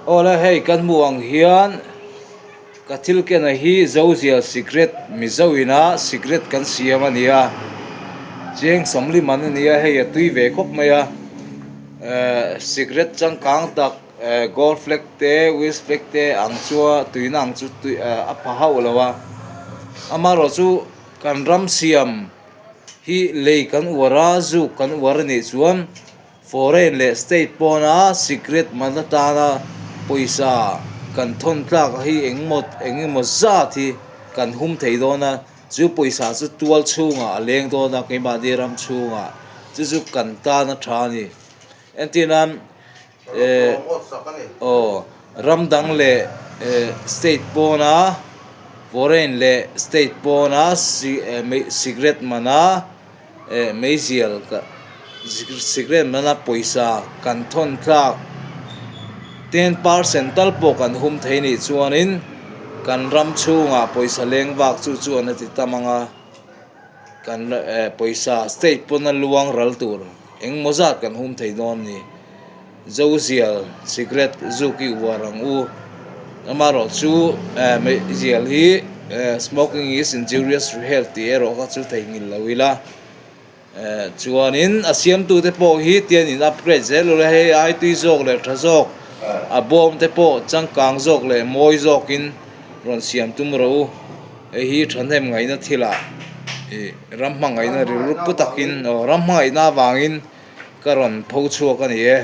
Awle hei kan hmuh ang hian ka thil ken-a hi Zozial sikret Mizo ina sikret kan siam a ni a, cheng sawmli man a ni a, hei a tui ve khawp mai a, ehh sikret changkang tak ehh gold flake te wheels flake te ang chu a tuina ang chu tui a pha hauh lo a, amaherawhchu kan ram siam hi lei kan uar a zuk kan uar a nih chuan. Foreign leh state pawna sikret man atana pawisa kan thawn tlak hi engmaw engemaw zat hi kan hum thei dawn a, chu pawisa chu tual chhungah a leng dawn a keimahni ram chhungah chu chu kan tan a tha a ni. Entir nan eh aw ram dang leh eh state pawna foreign leh state pawna sikret mana Eh meizial ka cigarette mana pawisa kan thawn tlak 10% tal pawh kan hum thei nih chuanin kan ram chhungah pawisa leng vak chu chuan a ti tam ang a, kan eh pawisa state pawn a luang ral tur engmaw zat kan hum thei dawn a ni. Zozial cigarette zuk i uar ang u. Amaherawh chu eh meizial hi eh smoking is injurious to health tih erawh kha chu theihnghilh lo ila. Eh chuanin a siamtute pawh hi tian in upgrade zel ula hei ai tui zawk leh tha zawk a bawm te pawh changkang zawk leh mawi zawkin rawn siam tum rawh u. Hei hi thahnem ngaihna thilah ih ram hmangaihna rilru pu takin aw ram hmangaihna avangin. Ka rawn pho chhuak a ni e.